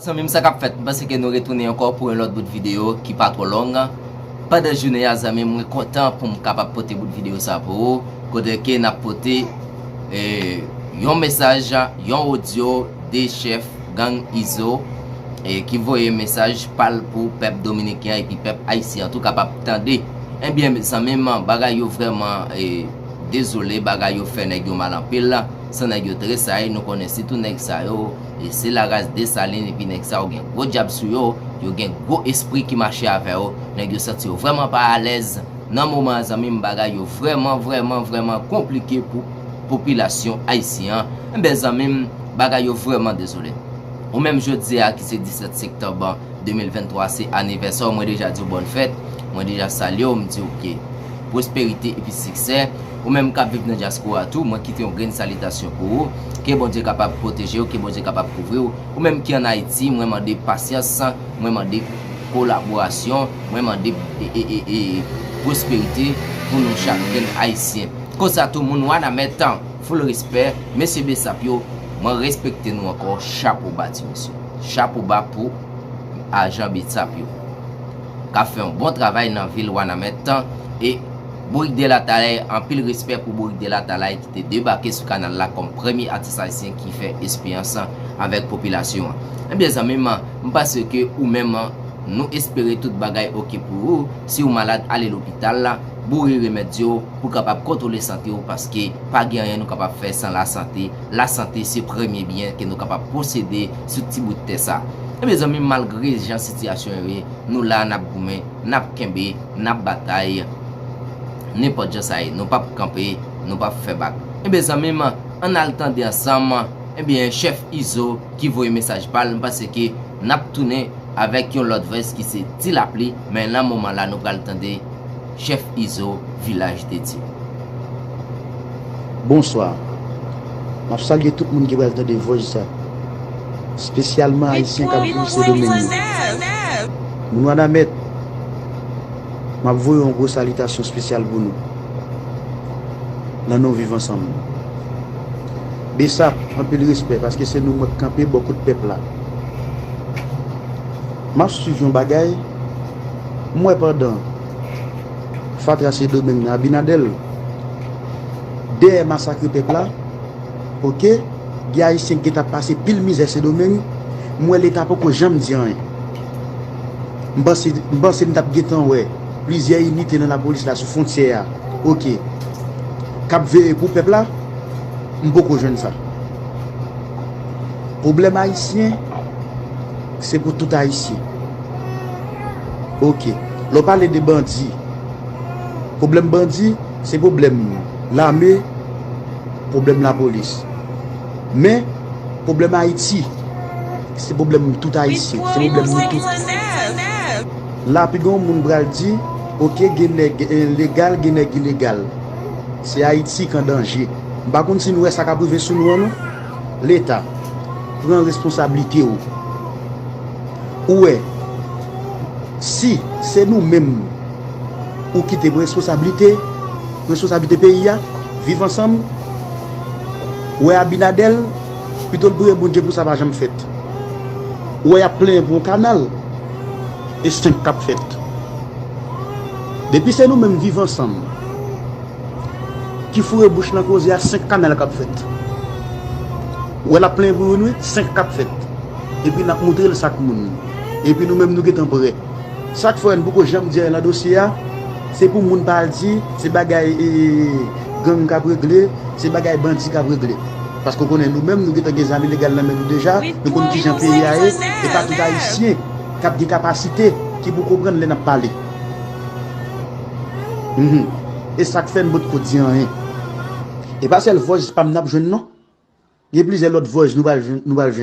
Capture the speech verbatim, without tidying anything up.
Zanmi m, sa k ap fèt? M panse ke nou retounen ankò pou yon lòt bout videyo ki pa twò long. Pandan jounen an, zanmi m, mwen kontan pou m kapab pote bout videyo sa pou ou, kote ke n ap pote, eh, yon mesaj, yon odyo de chèf gang Izo, eh, ki voye mesaj pa l pou pèp dominiken an epi pèp ayisyen an tou kapab tande. Ebyen, zanmi m, bagay yo vrèman, eh, dezole, bagay yo fè nèg yo mal anpil. San nèg yo tresayi, nou konnen sitou nèg sa yo, e se laras Desalin, epi nèg sa yo gen gwo dyab sou yo, yo gen gwo espri ki mache avè yo, nèg yo santi yo vrèman pa alèz. Nan moman an, zanmi m, bagay yo vrèman, vrèman, vrèman konplike pou popilasyon ayisyen an. Enben, zanmi m, bagay yo vrèman dezole. Ou menm jodi a ki se disèt septanm de mil venntwa, se anivèsè w, mwen deja di w bòn fèt, mwen deja salye w, m di w ke pwosperite epi siksè. Ou menm k ap viv nan dyaspora tou, mwen kite yon grenn salitasyon pou ou. Ke Bondye kapab pwoteje w, ke Bondye kapab kouvri w. Ou menm ki ann Ayiti, mwen mande pasyans, mwen mande kolaborasyon, mwen mande, e, e, e, e, pwosperite pou nou chak grenn Ayisyen. Konsa tou, moun Wanament, full respè, mesye Besap yo, mwen respekte nou ankò, chapo ba ti mesye. Chapo ba pou ajan Besap yo k ap fè yon bon travay nan vil Wanament. E Bourik de Latalay, anpil respè pou Bourik de Latalay ki te debake sou kanal la kòm premye atis ayisyen ki fè esperyans avèk popilasyon an. Ebyen, zanmi m, m panse ke ou menm, nou espere tout bagay oke pou ou. Si w malad, ale lopital la, boure remèd yo pou w kapab kontwole sante w, paske pa gen anyen nou kapab fè san lasante. Lasante se premye byen ke nou kapab posede sou ti bout tè sa. Ebyen, zanmi m, malgre jan sitiyasyon yo ye, nou la, n ap goumen, n ap kenbe, n ap batay. Nenpòt jan sa ye, nou p ap kanpe, nou p ap fè bak. Ebyen, zanmi m, ann al tande ansanm, ebyen, chèf Izo ki voye mesaj pa l, m panse ke n ap tounen avèk yon lòt voice ki se Ti Lapli, men nan moman la, nou pral tande chèf Izo, Vilaj de Dye. Bonswa. M ap salye tout moun ki pral tande voice sa. Espesyalman Ayisyen k ap viv Sendomeng yo. Moun Wanament, m ap voye yon gwo salitasyon espesyal pou nou. Nan non Viv Ansanm. Besap, anpil respè, paske se nou menm k kanpe bò kot pèp la. M ap swiv yon bagay, m wè pandan fatra Sendomeng nan, Abinadèl, dèyè masakre pèp la, oke, gen Ayisyen ki gentan ap pase pil mizè Sendomeng, m wè Leta poko janm di anyen. M panse, m panse m t ap gentan wè plizyè inite nan lapolis la sou fwontyè a, oke, k ap veye pou pèp la, m poko jwenn sa. Pwoblèm ayisyen, se pou tout Ayisyen. Oke. Lè w pale de bandi, pwoblèm bandi, se pwoblèm lame, pwoblèm lapolis. Men, pwoblèm Ayiti, se pwoblèm tout Ayisyen, se pwoblèm nou tout. La, pi gen yon moun pral di, oke, gen nèg, eh, legal, gen nèg ilegal. Se Ayiti k an danje. M pa konn si nou wè sa k ap rive sou nou an, non. Leta, pran responsablite w. Ou wè, si se nou menm ou kite pran responsablite, responsablite peyi a, Viv Ansanm, ou wè Abinadèl, pito l priye Bondye pou sa pa janm fèt. Ou wè y ap plenyen pou yon kanal, e senk k ap fèt. Depi se nou menm Viv Ansanm ki foure bouch nan koze a, senk kanal k ap fèt. Ou wè l ap plenyen pou youn, wi, senk k ap fèt. Epi n ap moutre l sak moun. Epi nou menm nou gentan prè. Sa k fè n poko janm di anyen nan dosye a, se pou moun pa al di se bagay, e, gang k ap regle, se bagay bandi k ap regle. Paske w konnen nou menm nou gentan gen zam ilegal nan men nou deja, nou konn kijan peyi a ye, e pa tout Ayisyen k ap gen kapasite ki pou konprann lè n ap pale. Mhm. E sa k fè n potko di anyen. E pa sèl voice pa m n ap jwenn non. Gen plizyè lòt voice nou pral jwenn, nou pral jwenn.